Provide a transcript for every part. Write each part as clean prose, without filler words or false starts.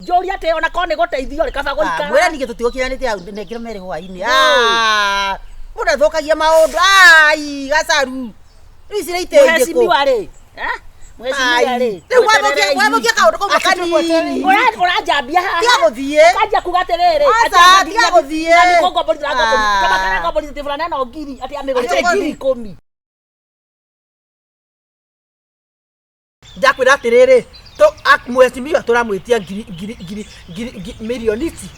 Njũria atĩ ona korwo nĩ gũteithio rĩ, kaba gũikara. Mwĩra ningĩ tũtigũkiranĩte hau nengero merĩ hwainĩ. Mũndũ athũkagia maũndũ. Ai, gacaru. Rĩu ici nĩ itĩ irĩkũ? Mheshimiwa rĩ, eh? Mheshimiwa rĩ. Rĩu wathũkia kaũndũ kau kanini. Ũranjambia haha. Tiga gũthiĩ. Ũkanjia kuga atĩrĩrĩ. Aca, tiga gũthiĩ. Na nĩ kũngomborithia ũrangomborithia. Kaba karangomborithia burana ĩno ngiri atĩ amĩgũrĩte Atĩ ngiri 10. Ndakwĩra atĩrĩrĩ, mheshimiwa tũramwĩtia ngiri ngiri ngiri ngiri ngiri mirioni ici.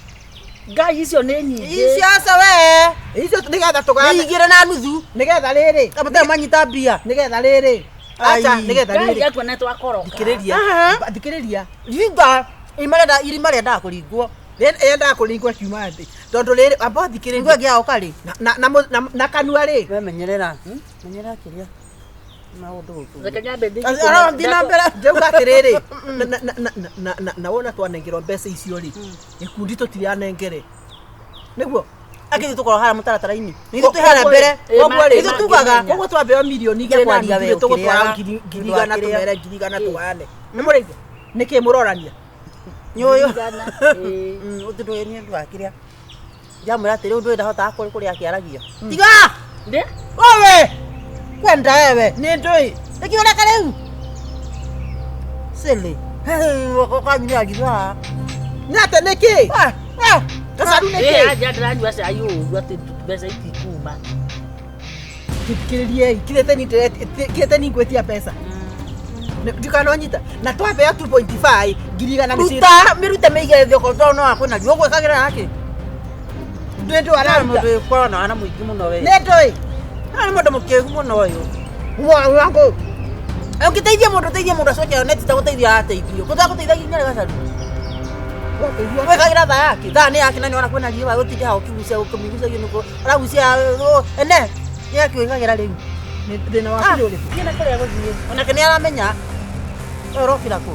Ngai icio nĩ nyingĩ. Icio aca we. Icio nĩgetha Nĩ tũgathe igĩrĩ na nuthu. nĩgetha rĩrĩ. Kamũtee manyita mbia. Nĩgetha rĩrĩ. Aca Ai. nĩgetha Ngai rĩrĩ. akua nĩ twakoroka. Thikĩrĩria. Aha. Thikĩrĩria. Ringa. Irima rĩendaga kũringwo. Yendaga kũringwo kiuma thĩ. Tondũ rĩrĩ amba Ringwo thikĩrĩria. ĩngĩaga rĩ. Na kanua rĩ. We menyerera. Menyerera kĩrĩa. Maũndũ gũkũ. Reke nyambe thiĩ Arathiĩ na mbere. Ndauga atĩrĩrĩ na wona twanengerwo mbeca icio rĩ gĩkundi tũtiranengere nĩguo Akĩthiĩ tũkorwo harĩa mũtaratara-inĩ. Nĩ ithuĩ twĩ harĩa mbere. Koguo rĩ, Ithuĩ tugaga. koguo twambeo mirioni igĩrĩ na Kwaria nuthu we rĩ tũgũtwara ũkĩrĩaga. ngiri igana Ũndũ wa tũmere 100,000 tũgayane. Nĩ mũraigua? Nĩkĩ mũrorania? Nĩ ũyũ. Igana, ĩĩ. Ũndũ ndũĩ nĩ ũndũ wa kĩrĩa. Ndamwĩra atĩrĩ ũndũ ũyũ ndahotaga kũrĩa akĩaragia. Tiga! Ndĩ? Wewe! Kwenda wewe. Nĩ ndũĩ. Nĩkĩ ũreka rĩu? Silly. Ũkanyuria rithaa. Nĩ atĩ nĩkĩ? Gacaru Ĩĩ, nĩkĩ? anja ndĩranyua cai ũru atĩ mbeca itikuma. Thikĩrĩriei, kirĩte ni ngwĩtia mbeca. Ndikanonyita. Na twambeo 2.5 100,000 nĩ Ruta, mĩrute mĩige thĩ okorwo tondũ no akwĩna ruo. Ũgwĩkagĩra nakĩ? Ndũĩ ndũ araruta. Mũndũ ũkoragwo na wana mũingĩ mũno we. Nĩ ndũĩ. No nĩ mũndũ mũkĩgu mũno ũyũ. Wangu. Ũngĩteithia mũndũ ũteithie mũndũ acoke one ti ta gũteithia arateithio. Gũtagũteithagia nginya rĩ gacaru. Wĩkagĩra thaa yake. Thaa nĩ yake na nĩ wona kwĩna riũa gũtinda hau ũkĩgucia ũkĩmĩgucagia nĩguo ũragucia ene nĩ yake wĩkagĩra rĩu. Thĩna waku nĩ ũrĩkũ? Thiĩ na kũrĩa gũthiĩ. Onake nĩ aramenya. We ũrokĩra kũ?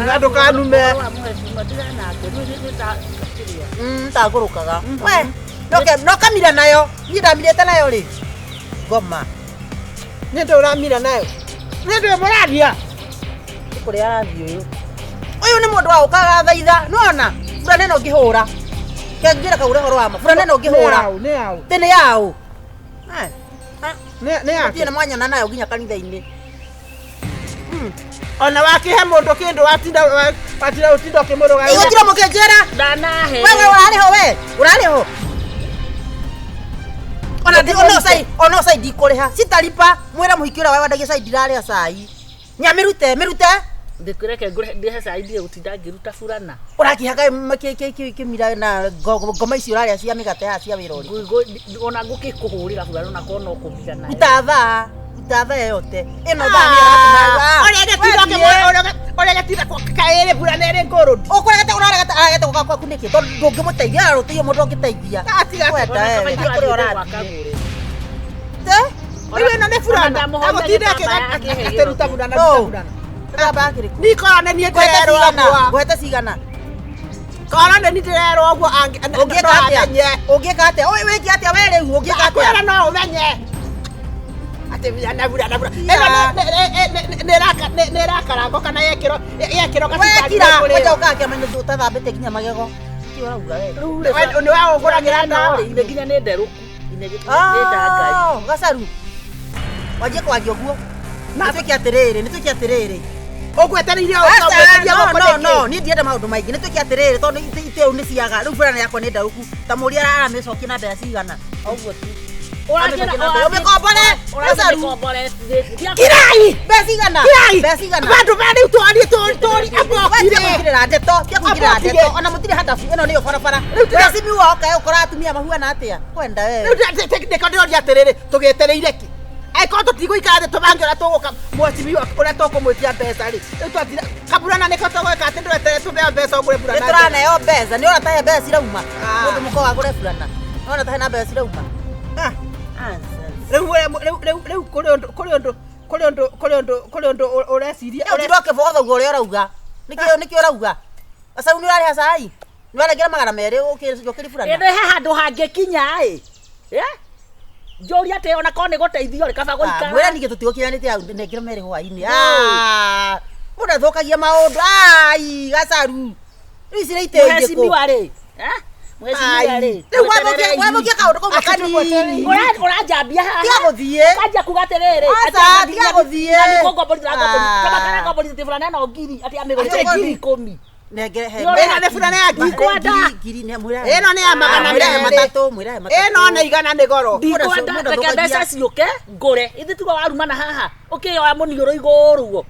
Na ndũkanume. Mheshimiwa tigana nake. Rĩu nĩ ta kĩrĩa. Ndagũrũkaga. We no kamira nayo. Niĩ ndamirĩte nayo rĩ. Ngoma. Nĩ ndũĩ ũramira nayo. Nĩ ndũĩ mũraria. Nĩ kũrĩa arathiĩ ũyũ. Ũyũ nĩ mũndũ wa ũkaga thaitha. Nĩwona? Burana ĩno ũngĩhũra. Kengĩra kaure ũhoro wa ma. Burana ĩno ũngĩhũra. Nĩ yaũ? Tĩ nĩ yaũ. Nĩ yake. Thiĩ na mwanyona nayo nginya kanitha-inĩ. Ona wakĩhe mũndũ kĩndũ watinda watinda ũtinda ũkĩmũrũga. Gũtirĩ mũkĩnjĩra. Ndanahe. Wewe ũrarĩ ho we. Ũrarĩ ho. Ona ndi ona cai ona cai ndikũrĩha. Citaripa mwĩra mũhiki ũrĩa wendagia cai ndirarĩa cai. Nyamĩrute mĩrute. Ndĩkũreke ngũre ndĩhe cai ndige gũtinda ngĩruta burana. Ũrakĩhaka kĩmira na ngoma icio ũrarĩa cia mĩgate haha cia wĩra ũrĩkũ. Ona ngũkĩkũhũrĩra burana ona korwo no kũmira nayo. Ruta thaa. Ruta thaa yote. Ĩno thaa nĩ ĩratũma. Ũrĩa gatinda kaĩrĩ burana ĩrĩ ngũrũ. Ũkũregete ũraregete aregete gũka kwaku nĩkĩ? Tondũ ndũngĩmũteithia ararũteithia mũndũ ũngĩteithia. Atiga Kwenda Ona wewe. kaba Nĩ kũrĩa ithuĩ ũrathiĩ. gwakagũre. Te? Rĩu ĩno nĩ burana. Agũtinda akĩruta burana ruta burana. Gĩtambaya kĩrĩkũ? Niĩ korwo nĩ niĩ Ngwete ndĩrerwo cigana? ũguo. Ngwete cigana? Korwo nĩ niĩ ndĩrerwo ũguo Ũngĩka atĩa? Ũngĩka atĩa? Ũyũ wĩke atĩa we rĩu? Ũngĩka atĩa? Kwĩra no ũmenye. Atĩ burana burana burana. Ĩno nĩ ĩrakarangwo kana yekĩrwo yekĩrwo gacukari Wekira. nĩkũrĩo. Wanja ũkaga kĩama-inĩ ũtathambĩte nginya magego. Nĩkĩ ũrauga we? Rĩu We nĩ wagũgũragĩra ndawa. Ine nginya nĩ nderũku. Ine nĩ ta Ngai. Ah, gacaru. Wanjie kwaria ũguo. Nĩ twĩke atĩrĩrĩ, nĩ twĩke atĩrĩrĩ. Ũgwetereire Aca, ũgwetereire no, guoko no, nĩkĩ? no, niĩ ndienda maũndũ maingĩ. Nĩ twĩke atĩrĩrĩ tondũ itĩ nĩ ciaga. Rĩu burana yakwa nĩ ndarũku. Ta mũria aramĩcokia na mbeca cigana. Ũguo tu. Ũmĩkombore, gacaru. Ũmĩkombore. Kirai! Mbeca cigana? Kirai! Mbeca cigana? Bandũ ba rĩu twarie tũri Tiga ambokire. kũingĩrĩra ndeto, tiga kũingĩrĩra Ambokire. ndeto. Ona mũtirĩ hadabu, ĩno nĩyo barabara. Rĩu ndĩra- Mheshimiwa oka ũkora atumia mahuana atĩa? Kwenda wewe. Rĩu nĩko ndĩroria atĩrĩrĩ tũgĩetereire kĩ? Angĩkorwo tũtigũikara thĩ tũbange ũrĩa tũgũka mheshimiwa ũrĩa tũkũmwĩtia mbeca rĩ rĩu twatira kaburana nĩko tũgwĩka atĩ ndweterere tũheo mbeca ũgũre Nĩ burana. tũraneo mbeca, nĩ ũrona ta he mbeca cirauma. Ah. Mũndũ mũkoragwo agũre burana. Nĩ ũrona ta hena mbeca cirauma. Ah, Nonsense. Rĩu rĩu rĩu rĩu kũrĩ ũndũ kũrĩ ũndũ kũrĩ ũndũ kũrĩ ũndũ kũrĩ ũndũ ũreciria Ĩyo ũtinda ũkĩbogotha ũguo ũrĩa ũrauga. Nĩkĩ nĩkĩ ũrauga? Gacaru nĩ ũrarĩha cai? Nĩ warengerera 200 ũkĩri burana? Ĩno he handũ hangĩkinya ĩ. Eh? Njũria atĩ ona korwo nĩ gũteithio rĩ kaba gũikara. Mwĩra ningĩ tũtigũkiranĩte hau nengero merĩ hwainĩ. Mũndũ athũkagia maũndũ. Ai, gacaru. Rĩu ici nĩ itĩ njĩkũ. Mheshimiwa rĩ. Eh? Mheshimiwa rĩ. Rĩu wathũkia kaũndũ kau kanini. Ũranjambia haha. Tiga gũthiĩ. Ũkanjia kuga atĩrĩrĩ. Aca, tiga gũthiĩ. Kama kana ngomborithia burana ĩno ngiri atĩ amĩgũrĩte Atĩ ngiri ikũmi. Nengere he. Ĩno nĩ burana ya ngiri. Ndikwenda. Ngiri nĩ mwĩra. Ĩno nĩ ya magana Mwĩrahe merĩ. matatũ, mwĩrahe matatũ. Ĩno nĩ igana nĩ goro. Ndikwenda Mũndũ reke athũkagia. mbeca ciũke ngũre. Ithe tiga warumana haha. Ũkĩoya mũniũrũ igũrũ ũguo.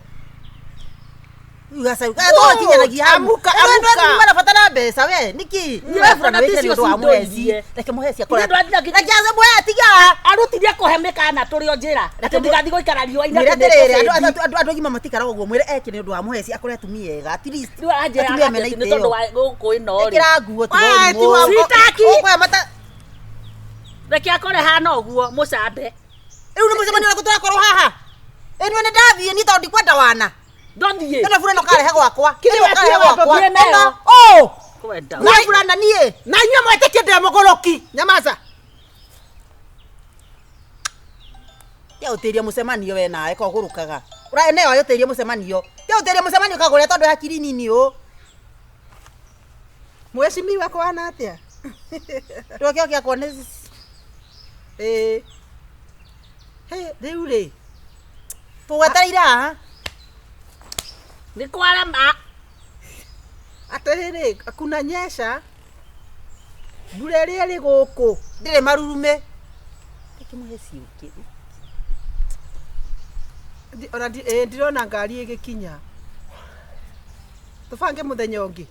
Gacaru. Tũkinyanagia hau. Amuka, Andũ amuka. andũ marabatara mbeca we. Niki. Niĩ We burana burana wĩkĩre nĩ ticio ũndũ wa mũheci. cindoirie. Reke mũheci akora. Ithe ndwathira nginya- Reke ace mũheci tiga. Arutithie kũhe mĩkana tũrĩ o njĩra. Atĩ ndigathiĩ gũikara riũa-inĩ Mwĩre atĩ nĩ atĩrĩrĩ, andũ ngũbĩndi. andũ agima matikaraga ũguo mwĩre eke nĩ ũndũ wa mũheci akore atumia ega at least. Rĩu aranjĩra Atumia mena atĩ nĩ tondũ itĩo. wa gũkũ ĩno rĩ. Ĩkĩra nguo tiga Wee, ũrimũ. ti wa- Sitaki. Ũkũhe mata. Reke akore hana ũguo mũcambe. Rĩu nĩ mũcemanio ũrĩkũ tũrakorwo haha? Ĩ niĩ nĩ ndathiĩ niĩ tondũ ndikwenda wana. Ndothiĩ. Ĩno burana ũkarehe gwakwa. Kĩrĩa Ĩno ũkarehe watiga gwakwa. wambũthiĩ nayo. Ĩno, ũ. Kwenda. Na burana niĩ. Na inyuĩ mwetĩkie ndĩ mũgũrũki. Nyamaza. Tiga gũtĩria mũcemanio we nawe ko ũgũrũkaga. Ũra nayo ayũtĩrie mũcemanio. Tiga gũtĩria mũcemanio kagũre tondũ hakiri nini ũ. Mheshimiwa kwana atĩa? Ndũkĩo gĩakwa nĩ Ĩĩ. Hĩ, rĩu rĩ. tũgwetereire haha. Nĩ kwarama. Atĩrĩrĩ, kuna nyesha. Mbura ĩrĩa ĩrĩ gũkũ. Ndĩrĩ marurume. Reke mũheci ũkĩ. Ona ndirona ngari ĩgĩkinya. Tũbange mũthenya ũngĩ.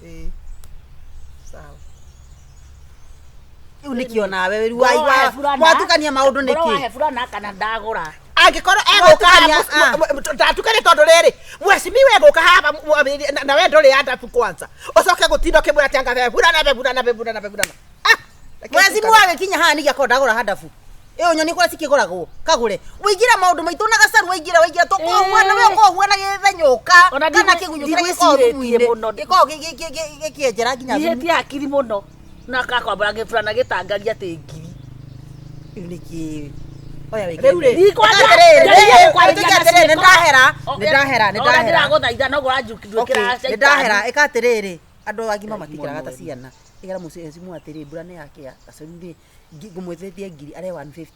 Ĩĩ. Sawa. Rĩu nĩkĩo nawe rĩu Ngoro wahe waigua burana. mwatukania maũndũ Ngoro nĩkĩ? wahe burana kana ndagũra. Angĩkorwo egũka Mwatukania, ah. ndatukane tondũ rĩrĩ mheshimiwa egũka haha na we ndũrĩ andabu kwanza ũcoke gũtinda ũkĩmwĩra atĩ anga beburana beburana beburana beburana. Ah, reke Mheshimiwa agĩkinya haha nĩgĩakorwo ndagũra handabu. Ĩyo nyoni kũrĩa cikĩgũragwo kagũre. Waingĩra maũndũ maitũ na gacaru waingĩra waingĩra tũkohuana we ũkohuana gĩthenyũka Ona kana kĩgunyũ kĩrĩa gĩkoragwo ndigwĩcirĩtie thumu-inĩ. mũno. Gĩkoragwo gĩkĩenjera nginya thumu. Ndihĩtie hakiri mũno. Na akakwambara gĩburana gĩtangaria atĩ ngiri. Rĩu nĩkĩ? Oya wĩkĩre. Rĩu rĩ. Ndikwenda. Atĩrĩrĩ, Ngeria kwarĩria tuge na atĩrĩrĩ, ciĩko. nĩndahera, nĩndahera, Ona nĩndahera. ndĩragũthaitha no ũranjukirie Okay, nĩndahera ĩka atĩrĩrĩ andũ agima matikĩraga ta ciana ĩgera mũciĩ atĩrĩ mbura nĩ yakĩa gacaru nĩ ngũmwĩtĩtie ngiri are 150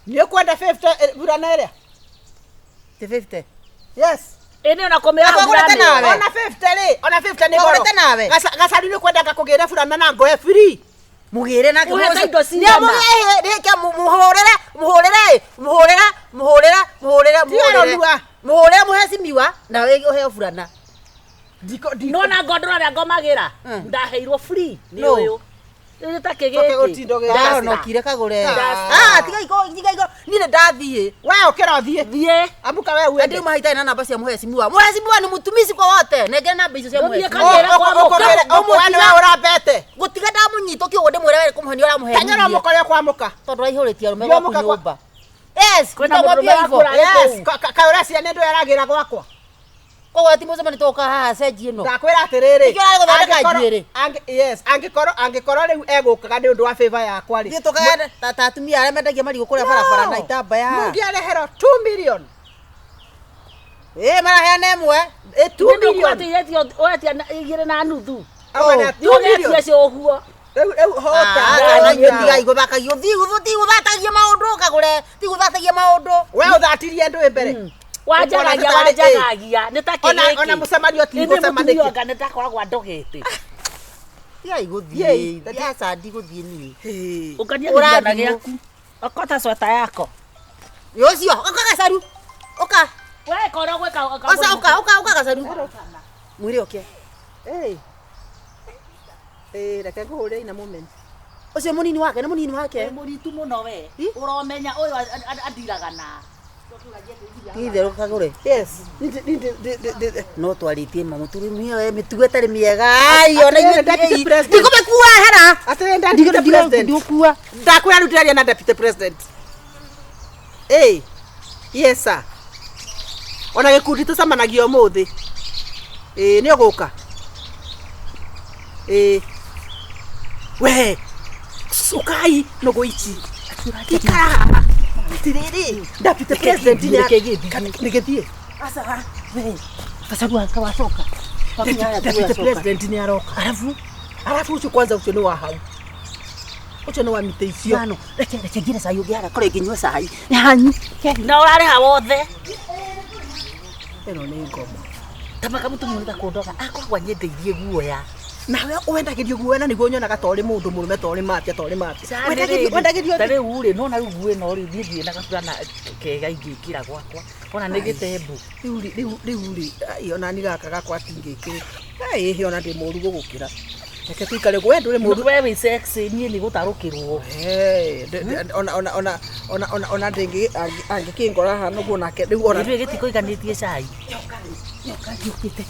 Nĩ ũkwenda 50 burana ĩrĩa? ti 50 Yes. Ĩnĩ ona kũmĩoya Akwagũrĩte mbura nĩyo. nawe? Ona 50 rĩ, ona 50 nĩ goro. Wagũrĩte nawe? Gacaru nĩ ũkwenda ngakũgĩre burana na ngoe free. mugire nake Ũhete indo cigana? muhurire muhurire muhurire muhurire muhurire Tiga muhurire muhecimiwa nawe ũheo burana Ndiko ndiko. Nona ngondoro ĩrĩa ngomagĩra ndaheirwo free nĩ No. ũyũ. Rĩu ta Coke kĩgĩkĩ. gũtinda ũgĩ- ndahonokire kagũre Ndasta. Ah, tiga iko tiga iko niĩ nĩ ndathiĩ We ũkĩra ũthiĩ. Thiĩ. Amuka we uende. ndiuma haitarĩ na namba cia muhecimiwa muhecimiwa nĩ mũtumisi kwa wote nengere namba icio cia Ndũthiĩ muhecimiwa kagĩra kwa mũka. Ũkũgĩre nĩwe ũrambete. gũtiga ndamũnyita ũkĩũguo ndĩmwĩre we kũmũhenia Tanyara ũramũhenirie mũkore kwamũka. tondũ aihũrĩtie arũme Ndio gwaku mũka kwa- nyũmba yes Kwĩna nitamwambia mũndũrũme hivyo wakũra. Yes, kaĩ ũreciria nĩ ndũĩ aragĩra gwakwa? koguo ti mũcemanio tũgũka haha cenji ĩno Ndakwĩra atĩrĩrĩ. Nĩkĩo ũrarĩ gũthondeka angĩkorwo- njuĩrĩ? Yes, angĩkorwo angĩkorwo rĩu egũkaga nĩ ũndũ wa favor yakwa rĩ. Ithuĩ tũkagĩa ta atumia arĩa mendagia marigũ kũrĩa barabara na itambaya Mũngĩareherwo 2 million. ĩ maraheana ĩmwe Ĩ 2 Nĩ million. ndũkwatĩire wetia igĩrĩ na nuthu. Auga na 2 million. Tũgetia cio ũguo. Rĩu rĩu hota. Ah, tigai gũthakagio tigũthatagia maũndũ kagũre tigũthatagia maũndũ We ũthatirie ndũĩ mbere. Wanjagagia Ũkona tarĩ- wanjagagia nĩ ta Ona kĩgĩkĩ. ona mũcemanio ti Ĩndĩ gũcemania. mũtumia anga nĩ takoragwo andogete. tigai Yei, gũthiĩ aca ndigũthiĩ niĩ Ũkania Ũrathimwo. gĩthurano gĩaku. Okota sweta yako. ũcio ũka gacaru ũka We korwo gwĩka oca ũka ũka ũka gacaru mwĩre ũke Ĩ. Ĩ, reke ngũhũrĩre in a moment. ũcio mũnini wake nĩ mũnini wake Wĩ mũritu mũno we. Hi? Ũromenya ũyũ andiraga na. ti itherũ kagũre Yes. Ndi no twarĩtie mamũturumia we mĩtugo ĩtarĩ mĩega ai ona Atĩrĩrĩ, Deputy ithuĩ President. ndigũmĩkua hera Atĩrĩrĩ, Deputy President. ndigũkua Ndakwĩra rĩu ndĩraria na Deputy President. Ĩ. Yes sir. Ona gĩkundi tũcemanagia ũmũthĩ. Ĩ, nĩ ũgũka. Ĩ. We. Ũkai nũgũ ici. Ikara haha. Atiriri, Deputy President Reke gĩthiĩ. nĩgĩthiĩ. Aca, we. Gacagua kawacoka. Deputy President nĩ aroka. Arabu Arabu ũcio kwanza ũcio nĩ wa hau. Ũcio nĩ wa mĩtĩ icio. Mano, reke reke ngire cai ũngĩ ara kore ngĩnyua cai. Nĩ hanyu. Na ũrarĩha wothe. Ĩno nĩ ngoma. Tamaka mũtumia ũrĩa akoragwo anyendeirie guoya. Nawe wendagĩrio guoya na nĩguo nyonaga ta ũrĩ mũndũ mũrũme ta ũrĩ mafia ta ũrĩ mafia. Wendagĩrio wendagĩrio ta rĩu rĩ nona rĩu nguo ĩno rĩu niĩ ndirĩ na gaburana kega ingĩkĩra gwakwa ona nĩ gĩtembu. Rĩu rĩ rĩu rĩu rĩ ai, ona ni gaka gakwa tingĩkĩrĩ. Ai ona ndĩ mũru gũgũkĩra. Reke tũikare we ndũrĩ mũru. We wĩ sexy niĩ nĩ gũtarũkĩrwo. Hey, ona ona ona ona ona ona ndĩngĩ angĩkĩngora haha nĩguo nake rĩu ona Ithuĩ gĩtikũiganĩtie cai. Nyoka yũkĩte.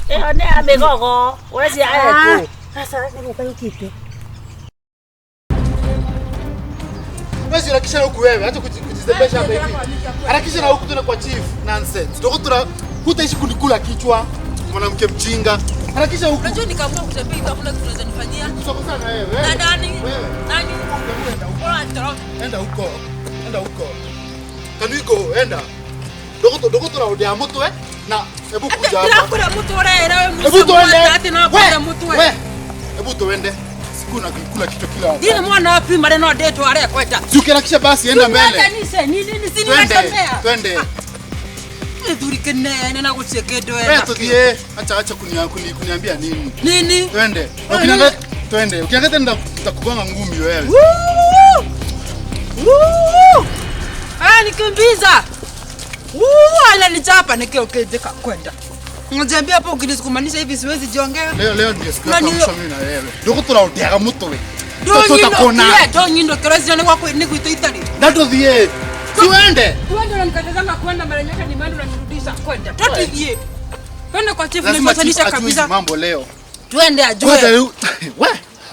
Ĩyo nĩ ya mĩgogo ũrecia ekũ. Aca, nĩ gũka yũkĩte. Wewe harakisha na huku wewe, acha kujizembesha hapa hivi. Harakisha na huku tena kwa chief. Nonsense. Ndio tuna hutaishi kunikula kichwa. Mwanamke mjinga. Harakisha huku. Unajua nikaamua kutembea hivi hakuna kitu unaweza nifanyia. Tutakosana na wewe. Na nani? Wewe. Nani? Enda huko. Bora nitoroke. Enda huko. Enda huko. Can we go? Enda. Dogo dogo tunarudia mtu eh? Na hebu kuja hapa. Ndakura mtu ora wewe Hebu tuende. Ati na kura mtu We. Hebu tuende. Siku na kula kichwa kila wakati. Ndine mwana wa primary no ndetwo arekwenda. Si ukiharakisha basi enda mbele. Nise ni nini si Twende. nimetembea. Twende. Gĩthuri kĩnene na gũtirĩ kĩndũ Wewe ena. tuthie. Acha acha kuniambia nini. Nini? Twende. Ukiniangalia twende. Ukiangalia tena nitakugonga ngumi wewe. Ah, nikimbiza. Woo, ananichapa nikiokejeka kwenda. Unaniambia hapo ukinisukumanisha hivi siwezi jiongea. Leo leo ndio siku ya Nani mwisho mimi na wewe. Ndio turautiaga mutwe. Tutakona. Ndonyindo kĩrocio nĩ gwaku nĩ gwitũ itari. Na tuthie. Tuende. Tuende unanikatazanga kwenda mara nyaka ni mimi unanirudisha kwenda. Tutithie. Twende kwa chief Lazima chief nimepatanisha ajue hizi kabisa. mambo leo. Twende Kwanza ajue. leo. We.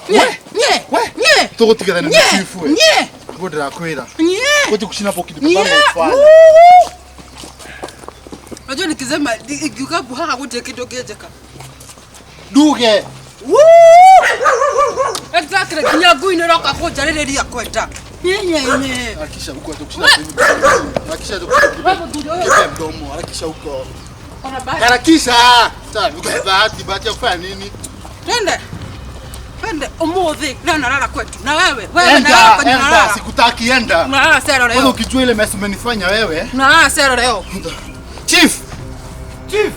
Nye, We. nye, We. nye. Tugutigana na Nye, chief we. nye, Ngo ndirakwira. nye. Kuti kushina hapo kitu Nye. kama ufanye. Unajua nikisema ikiuka haha gũtirĩ kĩndũ kĩnjĩka. Duge. Exactly, nginya ngui nĩ ĩroka kũnjarĩrĩria kwenda. Nye, nye, nye. Harakisha huko acha kushina. Harakisha huko. Kipe mdomo, harakisha huko. Ona bahati. Harakisha. Sasa bahati bahati ya kufanya nini? Twende. Twende ũmũthĩ leo nalala kwetu. Na wewe, wewe nalala Enda, kwenye enda, nalala. sikutaki enda. Unalala sero Kwanza leo. ukijua ile mess umenifanya wewe. Unalala sero leo. Chief. Chief.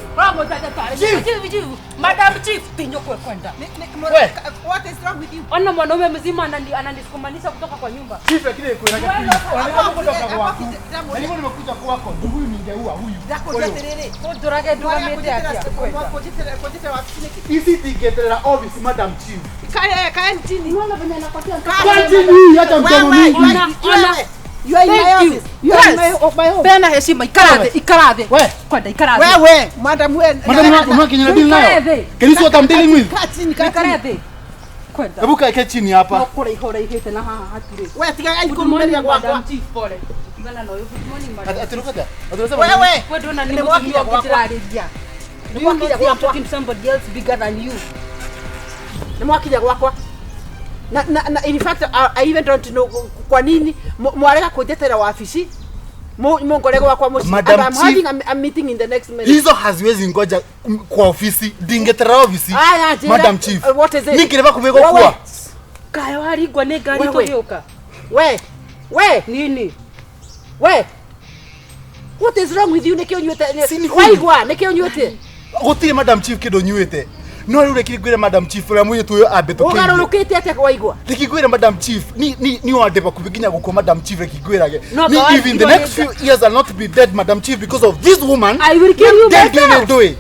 Chief. Chief, chief. Madam Chief, tinyokwe kwenda. We. What is wrong with you? Ona mwanaume mzima ananisukumanisha kutoka kwa nyumba. Chief lakini kuna Wewe, kutoka kwako. Na hivyo nimekuja kwako, ndio huyu ningeua huyu. Ndakũria atĩrĩrĩ. Ũnjũrage ndũgamĩte atĩa kwenda. Kũnjĩtĩra wabici nĩkĩ? Hizi tingeterera office Madam Chief. Kae kae chini. Unaona venye anapatia Kwa chini, acha mdomo mingi. Ona, ona. You are in my Thank you. office. You are in Yes. my home. Peana heshima, ikara thĩ, ikara thĩ. We. Kwenda ikara thĩ. Wewe, madam we. Madam unaona kenye na deal nayo? Tuikae Can you see what I'm dealing with? Kaa chini, kaa Ikara chini. thĩ. Kwenda. Hebu kae chini hapa. No kũraiha ũraihĩte na haha hatirĩ. We tiga Good kũrumeria morning, gwakwa. Madam Chief, pole. Tigana na ũyũ. Good morning, madam. Atirukaja. Atirusema. Wewe. Wewe ndona ni Nĩ mũtumia mwakinya ũngĩ gwakwa. ndĩrarĩria. Nĩ Do you mwakinya not see I'm gwakwa. talking to somebody else bigger than you? Nĩ mwakinya gwakwa. Na na na in fact I even don't know kwa nini mwarega kũnjetera wabici. Mungore gwakwa mũciĩ. Madam And I'm Chief. having a meeting in the next minute. Hizo haziwezi ngoja kwa ofisi, ndingetera ofisi. Aya, njĩra. Madam Chief. What is it? Ningireva kubego Wewe. kwa. Kaĩ waringwo nĩ ngari Wewe. tũgĩũka? We. We. Nini? We. What is wrong with you? Nĩkĩ ũnyuĩte? Si ni huyu. Waigua, nĩkĩ ũnyuĩte? Gũtirĩ Madam Chief kĩndũ nyuĩte. No rĩu reke ngwĩre Madam Chief ũrĩa mũirĩtu ũyũ ambĩtũkĩirie. Ũgarũrũkĩte atĩa waigua? Reke ngwĩre Madam Chief, ni wande bakubi nginya gũkua Madam Chief reke ngwĩrage. No, Ni but if in the next few years I'll not be dead Madam Chief because of this woman. I will kill you Then myself. do it.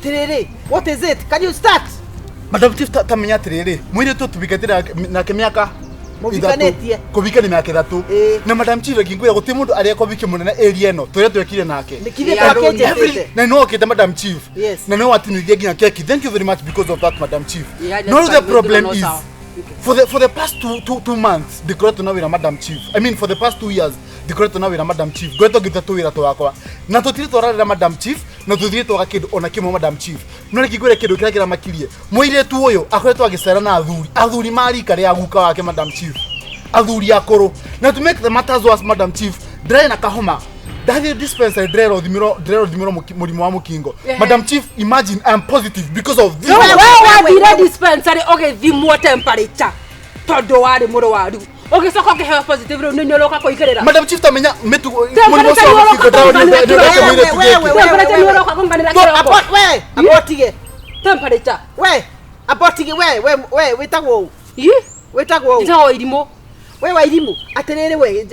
Atĩrĩrĩ, what is it? Can you start? Madam Chief ta menya atĩrĩrĩ, mũirĩtu ũyũ tũbikanĩte nake mĩaka Mũbikanĩtie. Kũbika nĩ mĩaka ĩtatũ. Ĩĩ. Na Madam Chief reke ngwĩre gũtirĩ mũndũ areka ũbiki mũnene area ĩno tũrĩa twekire nake. Nĩkĩrĩ And twakĩnjĩtĩte? na nĩ okĩte Madam Chief. Yes. Na nĩ watinithia nginya keki. Thank you very much because of that Madam Chief. Yeah, No, that's the fine. problem No, is sawa. for the past two months ndikoretwo na wĩra Madam Chief. I mean for the past 2 years ndikoretwo na wĩra Madam Chief. Ngoretwo ngĩruta tũwĩra twakwa. Na tũtirĩ twararĩra Madam Chief na tũtirĩ twaga kĩndũ ona kĩmwe Madam Chief. No reke ngwĩre kĩndũ kĩrĩa kĩramakirie. Mũirĩtu ũyũ akoretwo agĩcera na athuri. Athuri ma rika rĩa guka wake Madam Chief. Athuri akũrũ. Na to make the matters worse, Madam Chief, ndĩrarĩ na kahoma. Ndathiĩ dispensary ndĩrerwo thimĩrwo mũrimũ wa mũkingo. Madam Chief, imagine I am positive because of this. We Wewe, wathire wewe. Dispensary ũgĩthimwo temperature tondũ warĩ mũrwaru, ũgĩcoka ũkĩheo positive. Rĩu nĩ ũroka kũigĩrĩra. Madam Chief, tamenya mĩtugo mũrimũ Temperature ũcio wa nĩ mũkingo ũroka ndĩrerwo kũnganĩra nĩ kĩroko. mũirĩtu Wewe, gĩkĩ. Temperature nĩ ũroka kũnganĩra No, kĩroko. we, abotige. Temperature. We, abotige, we, we, we, wĩtagwo ũ? Ĩ? Wĩtagwo ũ? Njĩtagwo Irimũ. We Wairimũ, atĩrĩrĩ we,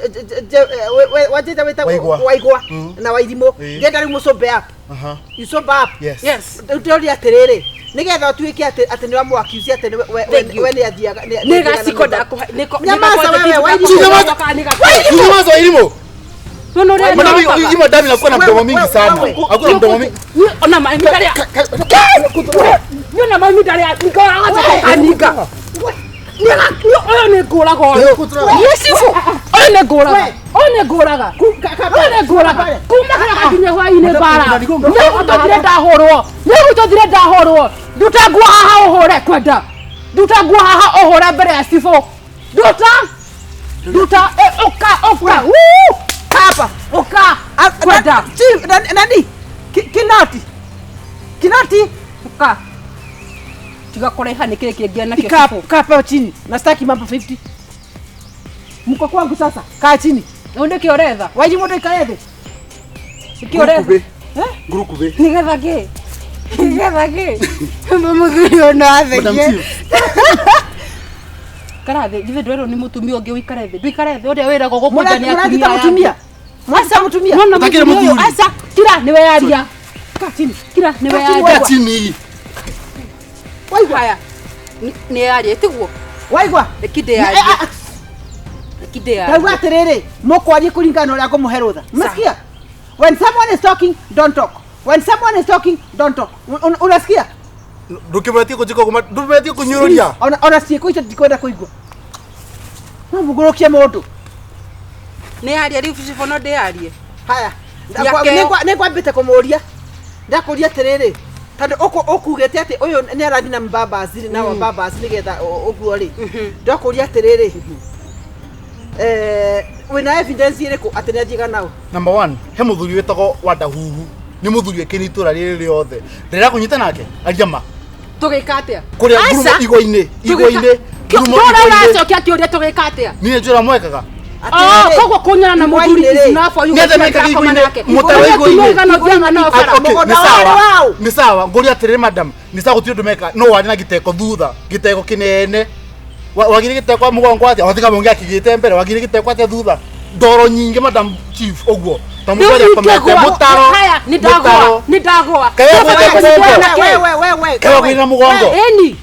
wanjĩta wĩtagwo Waigwa. Waigwa na Wairimũ. Ngenda rĩu mũcombe up. Aha. You sober up. Yes. Yes. Rĩu ndĩroria atĩrĩrĩ, nĩgetha ũtuĩke atĩ nĩ wamũ-accuse atĩ Thank you. we nĩ athiaga Nĩ gaciko ndakũhe. Nyamaza wewe, Wairimũ. Nyamaza, Wairimũ. Nona ũrĩa Madam, nyokaga. hii madam inakuwa na Wewe, mdomo mingi wewe, sana. wewe. Hakuna mdomo mingi. Ona mami ndaria. Niona mami ndaria nikaninga. Ũyũ nĩ ngũraga ũyũ. Niĩ cibu. Ũyũ nĩ ngũraga. Ũyũ nĩ ngũraga. Ũyũ nĩ ngũraga. Kuma kĩroko nginya hwaĩ-inĩ mbara. Nĩgũtũthire ndahũrwo. Nĩgũtũthire ndahũrwo. Nduta nguo haha ũhũre kwenda. Nduta nguo haha ũhũre mbere ya cibũ. Nduta. Nduta. Ũka ũka. Woo! Hapa. Ũka. Kwenda. Chief, nani? Kinoti. Kinoti. Ũka. Tiga kũraiha nĩ kĩrĩ kĩngĩ nakĩo Kaa cibũ. kaa pale chini. Na sitaki mambo 50. Mko kwangu sasa. Kaa chini. Rĩu nĩkĩ ũretha? Wairimũ ndũikare thĩ. Nĩkĩ ũretha? Ngurukube. Nĩgetha kĩ? Nĩgetha kĩ? Mũthuri ũyũ no Madam athekie. Chief. Ikara thĩ, githĩ ndwerwo nĩ mũtumia ũngĩ ũikare thĩ. Ndũikare thĩ ũrĩa wĩragwo gũkũnja nĩ Mũranjita atumia aya mũtumia. angĩ. Mũranjita mũtumia. Nona Ũtakĩrĩ mũtumia ũyũ, mũthuri. aca, kira nĩwe yaria. Kaa chini. Kira nĩwe Kaa chini. yaria. Kaa chini. Waigua. Haya. Nĩ yaria tiguo? Waigua. Reke ndĩyarie. Reke ndĩyarie. Ndauga atĩrĩrĩ, mũkwarie kũringana na ũrĩa ngũmũhe rũtha. Umesikia? When someone is talking, don't talk. When someone is talking, don't talk. Unasikia? Ndũkĩmetie kũnjĩka ũguo, ndũmetie kũnyũrũria. Ona ciĩko icio ndikwenda kũigua. No mũgũrũkie mũndũ. Nĩ yaria rĩu cibũ no ndĩyarie. Haya. Nĩakeo. Nĩngwambĩte kũmũria. Ndakũria atĩrĩrĩ, tondũ ũkugĩte atĩ ũyũ nĩ arathiĩ na mbambaci na wambambaci nĩgetha ũguo rĩ. Ndakũria atĩrĩrĩ, wĩna evidence ĩrĩkũ atĩ nĩ athiaga nao? Number one, he mũthuri wĩtagwo Wandahuhu. Nĩ mũthuri wĩkĩire itũra rĩrĩ rĩothe. Ndĩrera kũnyita nake, aria ma. Tũgĩka atĩa? Kũrĩa ngurumo Aca. igwa-inĩ, igwa-inĩ, ngurumo Tũra igwa-inĩ. ũracokia kĩũria tũgĩka atĩa? Niĩ nĩ njũra mwekaga. Oh, koguo kũnyana na mũthuri Igwa-inĩ is rĩ. enough for you. Nĩ atĩa gũtiga mekaga ndakoma igwa-inĩ? nake. Mũtaro Ũrĩa igwa-inĩ. atumia aigana ũthiaga nao bara. Ah, okay, Mũgũnda nĩ sawa. warĩ waũ? Nĩ sawa, ngũria atĩrĩrĩ madam, nĩ sawa gũtirĩ ũndũ meka, no warĩ na gĩteko thutha, gĩteko kĩnene. Wagire gĩteko mũgongo atĩa? Watiga mũngĩ akĩgĩte mbere, wagire gĩteko atĩa thutha? Ndoro nyingĩ, Madam Chief, ũguo. Ta Rĩu mũndũ arĩa akomete, ingĩgũa- mũtaro. Haya, nĩ ndagũa, mũtaro. nĩ ndagũa. Kaĩ Kaba wagũĩte kũnyitwo mũgongo? na kĩ? We, we, we, we, Kaĩ wagũire na mũgongo? Ĩni.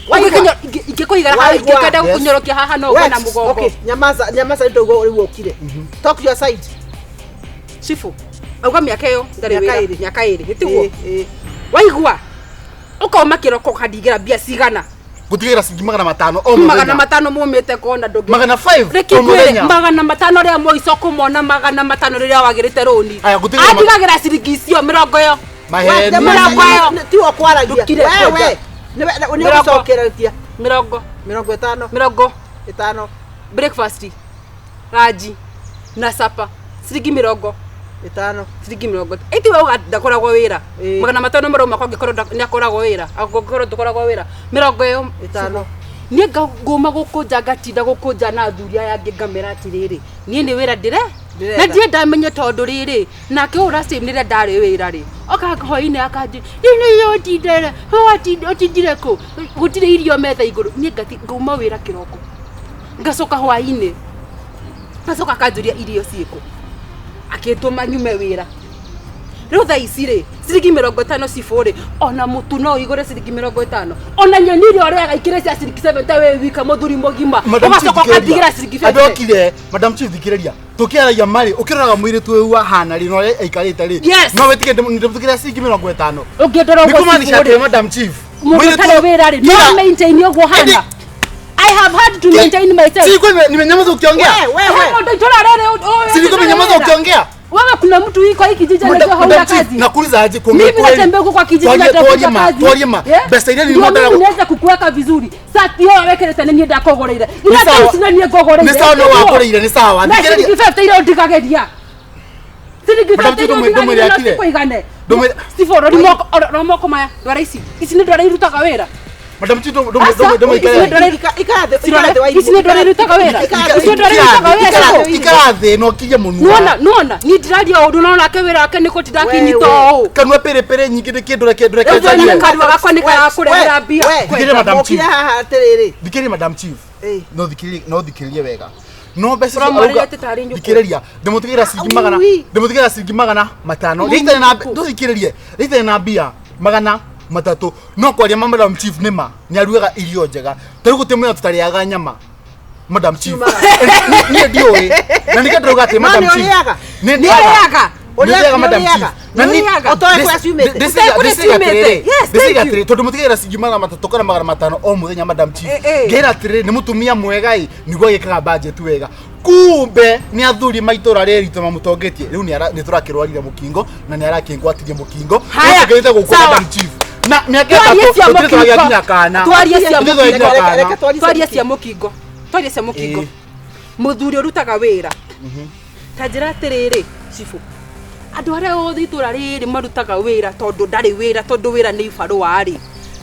Waigua? Ingĩkũigara haha, Waigua? ingĩkenda Yes. gũkũnyorokia haha no ũgwe na mũgongo. Okay, nyamaza, nyamaza nĩ ndauga rĩu ũkire. Talk your side. Chifu, auga mĩaka ĩyo ndarĩ Mĩaka wĩra. ĩrĩ. Mĩaka ĩrĩ, gĩtiguo? Ĩ, ĩ. Waigua? Ũkauma kĩroko ũkandigĩra mbia cigana? Gũtigĩra ciringi 500 o Magana mũthenya. 500 mumĩte kona ndũngĩ. 500 Reke o ngwĩre, mũthenya. 500 rĩa mũico kũmona 500 rĩrĩa wagĩrĩte rũni. Aya, gũtigĩra Andigagĩra ciringi icio 20 ĩyo. Maheni. Mĩrongo ĩyo. Tiwo kwaragia. Ndũkire We, kwenda. we. Nĩ Mĩrongo. ũgũcokereria. 20. 50. 20. 5. Breakfast, ranji na sapa ciringi 20. 5. Ciringi 20 ĩti we uga ndakoragwo wĩra. Ĩ. 500 marauma kwa angĩkorwo nĩ akoragwo wĩra, angĩkorwo ndũkoragwo wĩra 20 ĩyo. 5. Niĩ ngũma gũkũnja ngatinda gũkũnja na athuri aya angĩ ngamera atĩrĩrĩ, niĩ nĩ wĩra ndĩre Ndĩretha. Na ndirĩ ndamenye tondũ rĩrĩ nake ũyũ last time rĩrĩa ndarĩ wĩra rĩ oka hwainĩ akanjĩ nĩ ũtindere ũtindire kũ gũtirĩ irio metha igũrũ. Niĩ ngauma wĩra kĩroko ngacoka hwainĩ ngacoka akanjũria irio ciĩkũ akĩtũma nyume wĩra. Rĩu thaa ici rĩ ciringi 50 cibũ rĩ ona mũtu no ũigũre ciringi 50 ona nyeni iria ũrĩaga ikĩrĩ cia ciringi 70 wĩ wika mũthuri mũgima. Madam Chief, Ũgacoka thikĩrĩria. ũkandigĩra ciringi 50. Andokire, Madam Chief, thikĩrĩria. Tũkĩaragia marĩ, ũkĩroraga mũirĩtu ũyũ ahana rĩ, na ũrĩa aikarĩte rĩ. Yes. No wĩtĩke ndĩmũtigĩre ciringi 50. Ũngĩndora Nĩ ũguo kũmaanisha cibũ atĩ rĩ Madam Chief. Mũndũ Mũirĩtu ũtarĩ wĩra rĩ Kira. no maintain ũguo hana. I have had to maintain myself. Si nilikuwa nimenyamaza ukiongea. We, we, we. Mũndũ itũra rĩrĩ ũyũ Si nilikuwa nimenyamaza ukiongea. Wewe kuna mtu hii kwa hii kijiji anajua hauna kazi. Nakuuliza aje kuongea Mimi kweli. natembea huko kwa kijiji Twarie- natafuta twarie ma, kazi. twarie ma. Yeah? Mbeca iria Ndio nilimondaga mimi naweza kukuweka vizuri. Sati yo wekere tene niĩ ndakũgũrĩire. Nĩ Ira sawa. thaa ici na niĩ ngũgũrĩire. Nĩ sawa no wakũrĩire, nĩ sawa. Na Thikĩrĩria- ciringi 50 iria ũndigagĩria. Ciringi Madam 50 Chief, iria ndũmwĩre ũndigagĩria no akire. cikũigane. Ndũmwĩre- Steve, rori moko, rora moko maya. Ndwara ici. Ici nĩ ndwara irutaga wĩra. Madam Chief, Aca, ndũmwĩre ici nĩ ndwara Ikara thĩ, Cirore, ikara thĩ Wairimũ. ici nĩ ndwara irutaga wĩra. Ikara Ici nĩ ndwara irutaga wĩra. Ikara thĩ na ũkirie mũnua. Nuona, nuona, niĩ ndĩraria ũndũ no nake wĩra wake nĩ kũtinda akinyita ũũ. Kanua pĩrĩpĩrĩ nyingĩ nĩ kĩndũ reke ndũreke Rĩu njarie. nĩ kanua gakwa nĩ karakũrehera mbia. Thikĩrĩria Madam Chief. Mokire haha atĩrĩrĩ. Thikĩrĩria Madam Chief. Ĩ. No thikĩrĩrie, no thikĩrĩrie wega. No mbeca icio Ũramwarĩria arauga- atĩ tarĩ nyũkwa. Thikĩrĩria, ndĩmũtigĩra ciringi magana, Aui. ndĩmũtigĩra ciringi 500. Rĩitarĩ na ndũthikĩrĩrie, rĩitarĩ na mbia 300. No kwaria ma Madam Chief nĩ ma, nĩ arugaga irio njega. Ta rĩu gũtirĩ mũthenya tũtarĩaga nyama. Madam Chief. Niĩ ndiũĩ. Na nĩkĩo ndĩrauga atĩ No Madam nĩ Chief. ũrĩaga? Nĩ Nĩ ũrĩaga? Nĩ ũrĩaga Madam Nĩ Chief. ũrĩaga? Na Nĩ niĩ- ũrĩaga? Ũtoĩ kũrĩa ciumĩte? Ũtoĩ kũrĩa ciumĩte? Yes, thank ndĩciga you. atĩrĩ tondũ mũtigĩra ciringi 300 kana 500 o mũthenya Madam Chief. Eh, eh. Ngĩra atĩrĩrĩ nĩ mũtumia mwega ĩ nĩguo agĩkaga budget wega. Kumbe nĩ athuri ma itũra rĩrĩ ritũ mamũtongetie rĩu nĩ tũrakĩrwarire mũkingo na nĩ arakĩngwatirie mũkingo. Haya, Rĩu tũkĩrĩte gũkũ sawa. Madam Chief. Na mĩaka Twarie 3 cia tũtirĩ tũragĩa mũkingo. nginya kana. Twarie cia Tũtirĩ tũragĩa nginya mũkingo. Reke- kana. reke twarie cia Twarie cia mũkingo. Twarie cia mũkingo. Ĩĩ. Mũthuri ũrutaga wĩra. Ta njĩra atĩrĩrĩ, cibũ. Andũ arĩa othe itũra rĩrĩ marutaga wĩra tondũ ndarĩ wĩra tondũ wĩra nĩ ibarũa rĩ.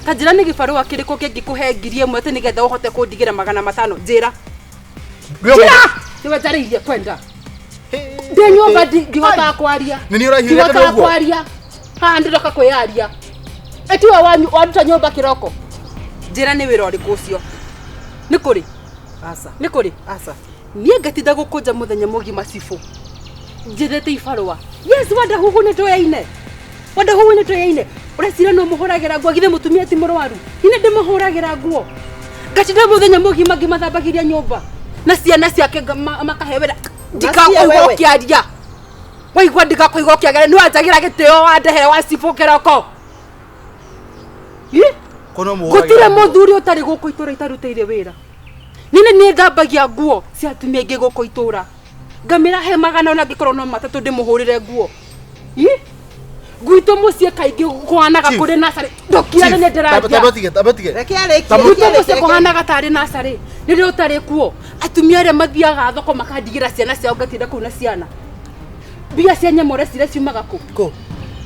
Ta njĩra nĩ gĩbarũa kĩrĩkũ kĩngĩkũhe 1000 atĩ nĩgetha ũhote kũndigĩra 500? Njĩra. Njĩra! Nĩwe njarĩirie kwenda. Ndĩ nyũmba ndihotaga kwaria. Nĩ niĩ ũrahiũrĩte Ndihotaga ũguo? kwaria. Haha ndĩroka kwĩyaria. Ĩtiwe wanyu waruta nyũmba kĩroko. Njĩra nĩ wĩra ũrĩkũ ũcio? Nĩ kũrĩ? Aca. Nĩ kũrĩ? Aca. Niĩ ngatinda gũkũnja mũthenya mũgima cibũ. Njethete ibarũa. Yes, wanda huhu nĩ tũyaine. Wanda huhu nĩ tũyaine. Ũreciria no mũhũragĩra nguo githĩ mũtumia ti mũrwaru. Niĩ ndĩmũhũragĩra nguo. Ngatinda mũthenya mũgima ngĩmathambagĩria nyũmba. Na ciana ciake makahe wĩra. Ndikakũigua wewe. ũkĩaria. Waigua ndikakũigua ũkĩaria nĩ wanjagĩra gĩtĩo wandehere wa cibũ kĩroko. Ĩ? Kono mũhũragĩra Gũtirĩ nguo. mũthuri ũtarĩ gũkũ itũra itarutĩire wĩra. Niĩ nĩ thambagia nguo cia atumia aingĩ gũkũ itũra. Ngamĩra he 400 angĩkorwo no 3 ndĩmũhũrĩre nguo. Ĩ? Gwitũ mũciĩ kaingĩ kũhanaga Chief. kũrĩ nacarĩ. Ndũkirane nĩ ndĩraria. Tamba tige, tamba tige. Reke arĩkie. Tamu- Gwitũ Reke mũciĩ arĩkie. kũhanaga tarĩ nacarĩ. Rĩrĩa ũtarĩ kuo atumia arĩa mathiaga thoko makandigĩra ciana ciao ngatinda kũu na ciana. Mbia cia nyama ũreciria ciumaga kũ? Kũ?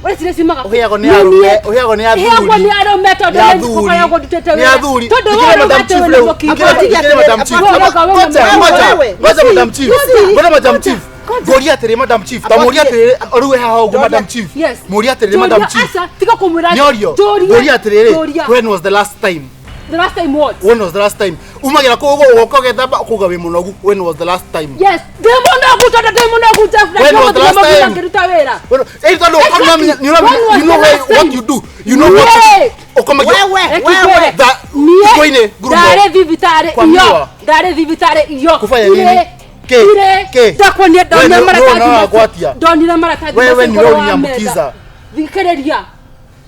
Ũreciria ciumaga kũ? Ũheagwo nĩ Niĩ arũme, niĩ- ũheagwo nĩ athuri. Heagwo nĩ arũme tondũ Nĩ nĩ athuri. ngũkoragwo ndutĩte Nĩ wĩra. athuri. Tondũ Thikĩrĩria wewe Madam ũrauga atĩ Chief wĩna rĩu. mũkingo. Thikĩrĩria Madam Chief. Wewe ũrauga wĩna Ngoja, mũkingo. ngoja, Wewe. ngoja Madam Chief. Ngoja Madam Chief. Ngoja. Ngoria atĩrĩ Madam Chief. Ta mũrie atĩrĩrĩ, rĩu haha ũguo Madam Chief. Yes. Mũrie atĩrĩrĩ Madam Njũria, Chief. aca, tiga kũmwĩra. Nĩorio. Njũria. Ngoria atĩrĩrĩ, Njũria. when was the last time? The last time what? When was the last time? Umagĩra kũu ũguo ũgoka ũgethamba ũkauga wĩ mũnogu. When was the last time? Yes. Ndĩ mũnogu tondũ ndĩ mũnogu Jeff, na When was the last ndĩmũthenya time? ngĩruta wĩra. When- Eh, tondũ Exactly. ũkamenya- nĩ ũramenya- When was you know the last what time? you do. You know what Niĩ. ũkomagia- Wewe, Reke wewe. ngwĩre. Tha- Niĩ thikũ-inĩ, ngurumo. ndarĩ thibitarĩ Kwa iyo miwa. ndarĩ thibitarĩ iyo Kufanya nini? Irĩ, Kĩ? irĩ. Kĩ? Ndakuonia We ndonire nĩ- maratathi nĩ macio. ũragwatia. Ndonire maratathi Wewe macio nĩwe igũrũ wa ũrĩnyamũkiza. metha. Thikĩrĩria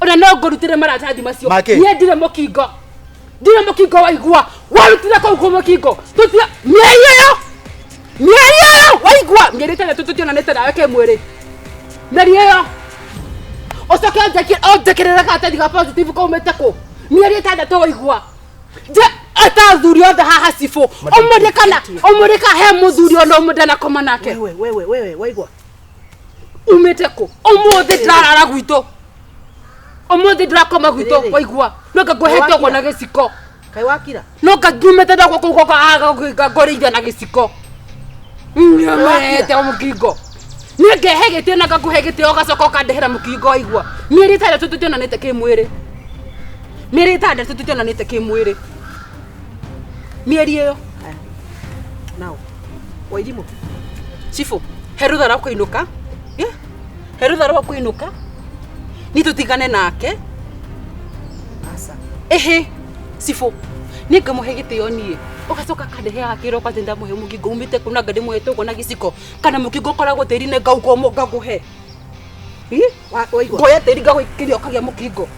ona no ngũrutĩre maratathi macio Makĩ? niĩ ndirĩ mũkingo ndirĩ mũkingo waigua warutire kũu kũ mũkingo tũtira mĩeri ĩyo mĩeri ĩyo waigua mĩeri 6 tũtionanĩte nawe kĩmwĩrĩ mĩeri ĩyo ũcoke ũnjĩkĩrĩre karatathi ga positive kaumĩte kũ mĩeri 6 waigua nje ata athuri othe haha cibũ ũmũrie kana ũmũrie kana he mũthuri ona ũmwe ndanakoma nake Wewe, wewe, wewe, waigua. umĩte kũ ũmũthĩ ndĩrarara gwitũ ũmũthĩ ndĩrakoma gwitũ Rĩrĩ. waigua no ngangũhete ũguo na gĩciko Kaĩ wakira? no ngangiumĩte ndagwo kũu gwakwa ngorĩithia na gĩciko nĩmete mũkingo niĩ ngehe gĩtĩo na ngakũhe gĩtĩo ũgacoka ũkandehera mũkingo waigua mĩeri 6 tũtionanĩte kĩmwĩrĩ mĩeri 6 tũtionanĩte kĩmwĩrĩ mĩeri ĩyo Haya. Now. Wairimũ. cibũ he rũtha rwa kũinũka Yeah. he rũtha rwa kũinũka niĩ tũtigane nake Aca. ĩhĩ cibũ niĩ ngamũhe gĩtĩo niĩ ũgacoka kandeheaga kĩroko atĩ ndamũhe mũkingo umĩte kũ na nga ndĩmũhete ũguo na gĩciko kana mũkingo ũkoragwo tĩri-inĩ ngauga ũmwe ngakũhe Waigua. ngoya tĩri ngagũikĩria ũkagĩa mũkingo